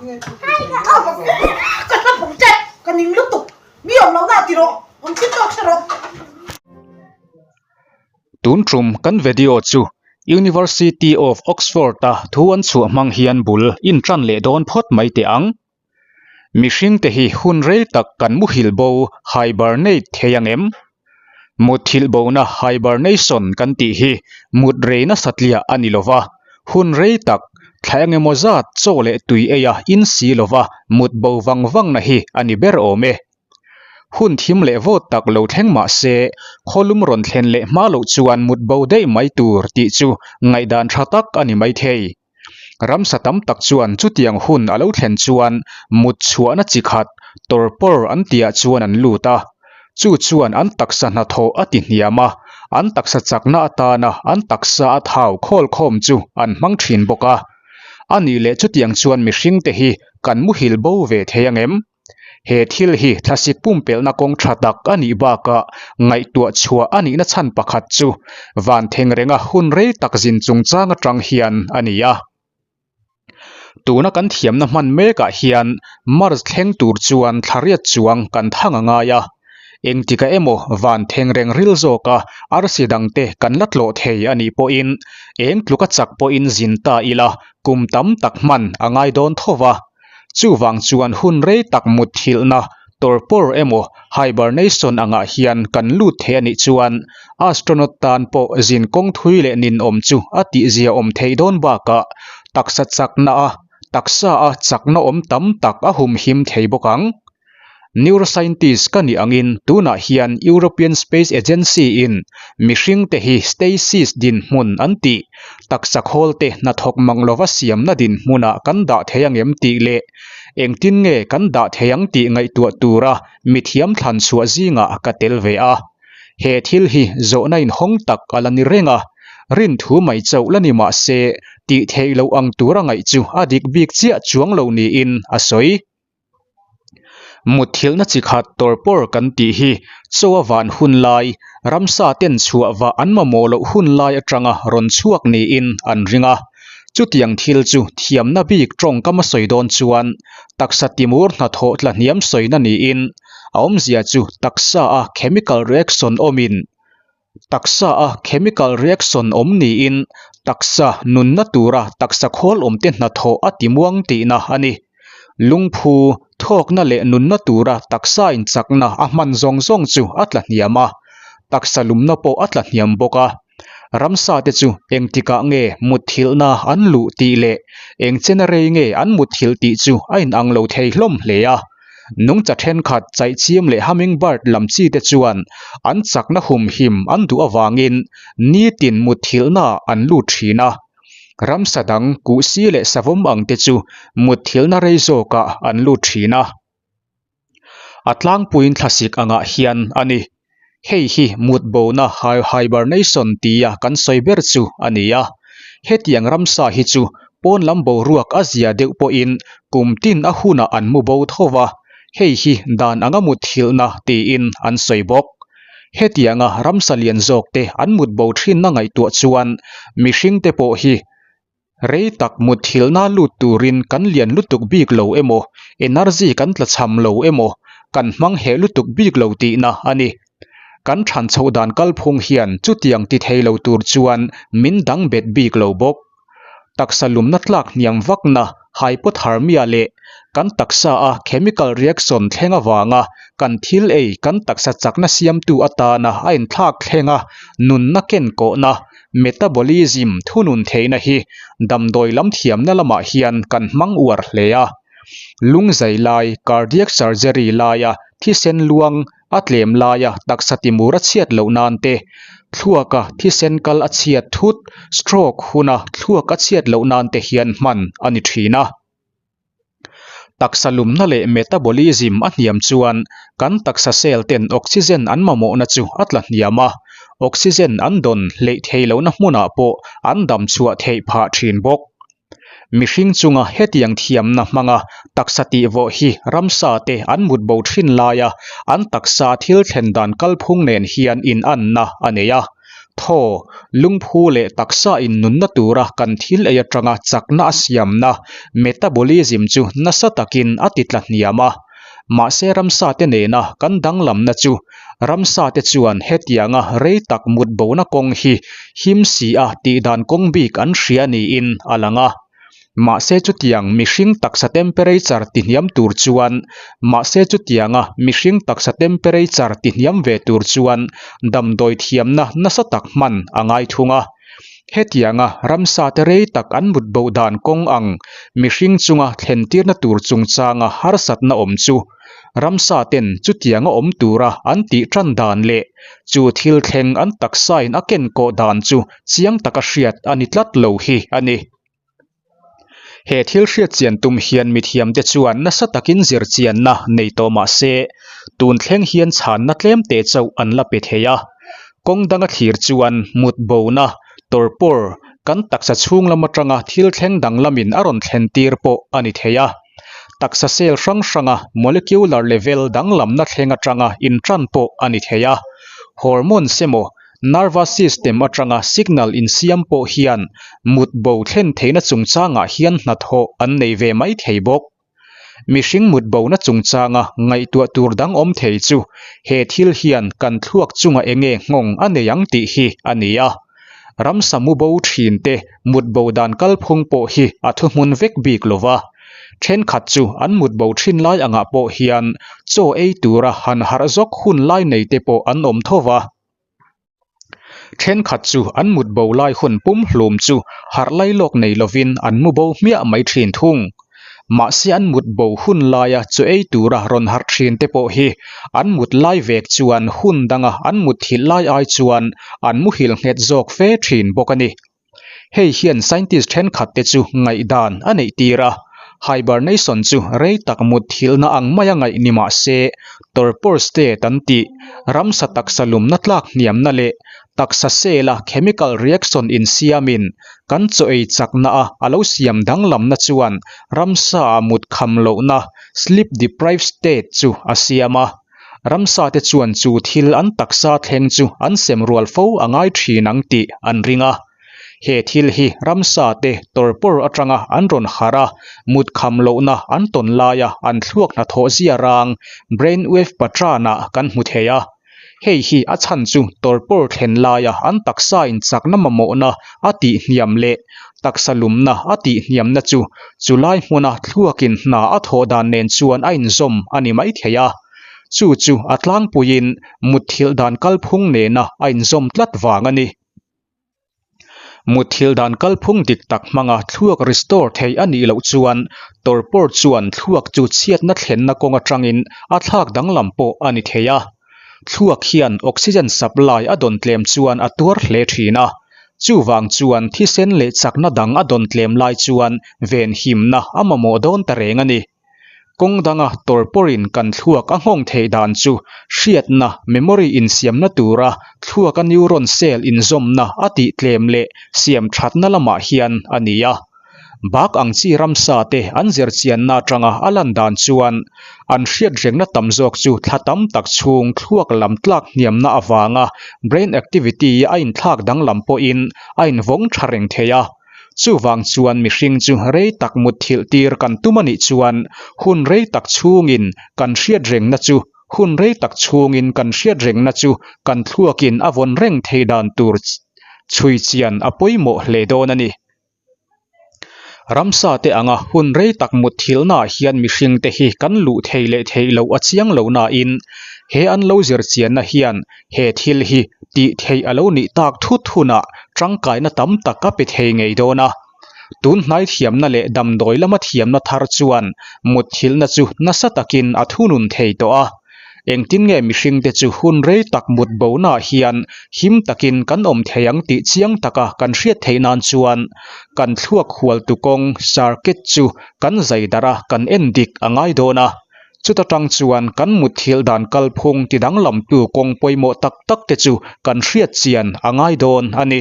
Ka hla bawk che, ka ning lutuk, mi awm lohna ti rawh, awm thil tawk hre rawh. Tun tum kan video chu University of Oxford-a thu an chhuah hmang hian bul intan leh dawn phawt mai teh ang. Mihringte hi hun rei tak kan muhil bo hibernate thei ang em? Mutthilh bona hibernation kan tih hi mut rei nasa tliah a ni lova, hun rei tak, thla eng emaw zat chaw leh tui eia in si lova mut bo vang vangna hi a ni ber awm e. Hun thim leh vawt tak lo thleng mah se, khawlum rawn thlen leh hma loh chuan mut bo daih mai tur tih chu ngaihdan tha tak a ni maithei. Ramsa tam tak chuan chutiang hun a lo thlen chuan mut chhuahna chi khat torpor an tihah chuan an lut a. Chu chuan an taksa hnathawh a ti hniam a, an taksa chakna atana an taksa a thau khawlkhawm chu an hmang thin bawk a. A nih leh chutiang chuan mihringte hi kan muhil bo ve thei ang em? He thil hi thlasik pumpelhna kawng tha tak a nih bakah ngaihtuah chhuah a nihna chhan pakhat chu van theng renga hun rei tak zin chungchang atang hian a ni a. Tuna kan thiamna hman mekah hian Mars thleng tur chuan thla riat chuang kan thang a ngai a. Engtikah emaw van theng reng ril zawka arsi dangte kan la tlawh thei a nih pawhin eng tluka chak pawhin zin ta ila kum tam tak hman a ngai dawn tho va. Chuvang chuan hun rei tak mutthilhna, torpor emaw hibernation angah hian kan lut thei a nih chuan astronaut tan pawh zin kawng thui leh ninawm chu a tihzia awm theih dawn bakah taksa chakna a taksa a chakna awm tam tak a humhim thei bawk ang. Neuroscientist ka nih angin tunah hian European Space Agency-in mihringte hi stasis dinhmun an tih, taksa khawlte hnathawk mang lova siamna dinhmunah kan dah thei angem tih leh engtin nge kan dah thei ang tih ngaihtuah tura mithiam thlan chhuah zingah ka tel ve a. He thil hi zawhna inhawng tak a la ni reng a, rinthu mai chauh la ni mah se tih theih loh ang tura ngaih chu a dik bik chiah chuang lo niin a sawi. Mutthilhna chi khat torpor kan tih hi chaw a van hun lai, ramsa ten chhuah vah an mamawh loh hun lai atanga rawn chhuak niin an ring a. Chutiang thil chu thiamna bik tawngkam a sawi dawn chuan taksa timur hnathawh tla hniam sawina niin a awmzia chu taksa a chemical reaction awmin Taksa a chemical reaction awm niin taksa nunna tura taksa khawl awmte hnathawh a ti muang tihna a ni. Lungphu, thawkna leh nunna tura taksa inchakna a hman zawng zawng chu a tla hniam a, taksa lumna pawh a tla hniam bawk a. Ramsa te chu engtikah nge mutthilhna an luh tih leh engchena rei nge an mutthilh tih chu a inang lo thei hlawm hle a. Nungcha thenkhat chaihchim leh hummingbird lam chi te chuan an chakna humhim an duh avangin nitin mutthilhna an lut thin a. Ramsa dang kuhsi leh savawm ang te chu mutthilhna rei zawkah an lut thin a. A tlangpuiin thlasik angah hian a ni. Hei hi mutbona hibernation tia kan sawi ber chu a ni a. Hetiang ramsa hi chu pawn lam boruak a zia deuh pawhin kum tin a hunah an mu bo tho va, hei hi dan anga mutthilhna tiin an sawi bawk. Hetianga ramsa lian zawkte an mutbo thinna ngaihtuah chuan mihringte pawh hi Rei tak mutthilhna lut turin kan lian lutuk bik lo emaw, energy kan tlachham lo emaw, kan hmang heh lutuk bik lo tihna a ni. Kan than chhoh dan kalphung hian chutiang ti thei lo tur chuan min dang bet bik lo bawk. Taksa lumna tlak hniam vakna hypothermia leh kan taksa a chemical reaction thleng avanga kan thil ei kan taksa chakna siamtu atana a inthlak thlenga nunna kenkawhna Metabolism thunun theihna hi damdawi lam thiamna lamah hian kan hmang uar hle a. Lungzai lai, cardiac surgery, laia thisen luang a tlem laia taksa timur a chhiat loh nan te, thluaka thisen kal a chhiat thut, stroke, huna thluak a chhiat loh nan te hian hman a ni thin a. Taksa lumna leh metabolism a hniam chuan kan taksa cell ten oxygen an mamawhna chu a tla hniam a, oxygen an dawn hleih thei lohna hmunah pawh an dam chhuah theih phah thin bawk. Mihring chunga hetiang thiamna hmanga taksa tihvawh hi ramsa te an mut bo thin laia an taksa thil thlen dan kalphung nen hian inanna a nei a. Thaw, lungphu leh taksa innunna tura kan thil ei atanga chakna a siamna metabolism chu nasa takin a ti tla hniam a. Mahse ramsa te nena kan danglamna chu ramsa te chuan hetianga rei tak mut bona kawng hi him si a tihdan kawng bik an hria niin a lang a. Mahse chutiang mihring taksa temperature ti hniam tur chuan Mahse chutianga mihring taksa temperature ti hniam ve tur chuan damdawi thiamna nasa tak hman a ngai thung a. Hetianga ramsa te rei tak an mut bo dan kawng ang mihring chunga thlentirna tur chungchanga harsatna awm chu ramsa ten chutianga awm tura an tih tan dan leh chu thil thleng an taksain a kenkawh dan chu chiang taka hriat a ni tlat lo hi a ni. He thil hriatchian tum hian mithiamte chuan nasa takin zirchianna nei tawh mah se, tun thleng hian chhanna tlem te chauh an la pe thei a. Kawng danga thlir chuan mut bona, torpor, kan taksa chhung lam atanga thil thleng danglamin a rawn thlen tir pawh a ni thei a. Taksa cell hrang hranga molecular level danglamna thleng atanga intan pawh a ni thei a. Hormones emaw Nervous system atanga signal insiam pawh hian mut bo thlen theihna chungchangah hian hnathawh an nei ve mai thei bawk. Mihring mut bona chungchanga ngaihtuah tur dang awm thei chu he thil hian kan thluak chunga enge nghawng a nei ang tih hi a ni a. Ramsa mu bo thin te mut bo dan kalphung pawh hi a thuhmun vek bik lo va. Thenkhat chu an mut bo thin lai angah pawh hian chaw ei tura han harh zawk hun lai nei te pawh an awm tho va. Thenkhat chu an mut bo lai hun pum hlum chu harh lai lawk nei lovin an mu bo hmiah mai thin thung. Mahse an mut bo hun laia chaw ei tura rawn harh thin te pawh hi an mut lai vek chuan hun danga an mut thilh lai ai chuan an muhil nghet zawk fe thin bawk a ni. Hei hian scientist thenkhat te chu ngaihdan a neih tir a, hibernation chu rei tak mut thilhna ang maia ngaih ni mah se, torpor state an tih, ramsa taksa lumna tlak hniamna leh taksa cell-a chemical reaction insiamin kan chaw ei chakna a a lo siam danglamna chuan ramsa-a mut kham lohna, sleep deprived state, chu a siam a. Ramsa te chuan chu thil an taksa thleng chu an sem rual fo a ngai thin ang tih an ring a. He thil hi ramsa te tawrpawr atanga an rawn harh a, mut kham lohna an tawn laia an thluak hnathawh zia rang, brain wave pattern, ah kan hmu thei a. Hei hi a chhan chu tawrpawr thlen laia an taksa in chakna mamawhna a tih hniam leh taksa lumna a tih hniamna chu chulai hmuna thluakin hna a thawh dan nen chuan a inzawm a ni maithei a. Chu chu a tlangpuiin mutthilh dan kalphung nena a inzawm tlat vang a ni. Mutthilh dan kalphung dik tak hmanga thluak restore theih a nih loh chuan torpor chuan thluak chu chhiatna thlenna kawng atangin a thlak danglam pawh a ni thei a. Thluak hian oxygen supply a dawn tlem chuan a tuar hle thin a. Chuvang chuan thisen leh chakna dang a dawn tlem lai chuan venhimna a mamawh dawn ta reng a ni. Kawng danga tawrpawrin kan thluak a nghawng theih dan chu hriatna, memory, insiamna tura thluaka neuron cell inzawmna a tih tlem leh siam thatna lamah hian a ni a. Bak ang chi ramsa te an zirchianna atanga a lan dan chuan an hriatrengna tam zawk chu thla tam tak chhung thluak lam tlak hniamna avanga brain activity a inthlak danglam pawhin a invawng tha reng thei a. Chuvang chuan mihring chu rei tak mut thilh tir kan tum a nih chuan hun rei tak chhungin kan hriatrengna chu hun rei tak chhungin kan hriatrengna chu kan thluakin a vawn reng thei dan tur chhui chian a pawimawh hle dawn a ni. Ramsa te anga hun rei tak mut thilnaah hian mihring te hi kan luh thei leh theih loh a chiang lo nain he an lo zir chianna hian he thil hi tih theih a lo nih tak thut hunah tangkaina tam tak a pe thei ngei dawn a. Tun hnai thiamna leh damdawi lama thiamna thar chuan mut thilna chu nasa takin a thunun thei tawh a. Engtin nge mihringte chu hun rei tak mut bonaah hian him takin kan awm thei ang tih chiang taka kan hriat theih nan chuan kan thluak hualtu kawng, circuit, chu kan zai darh a, kan en dik a ngai dawn a. Chuta tang chuan kan mutthilh dan kalphung tidanglamtu kawng pawimawh tak tak te chu kan hriat chian a ngai dawn a ni.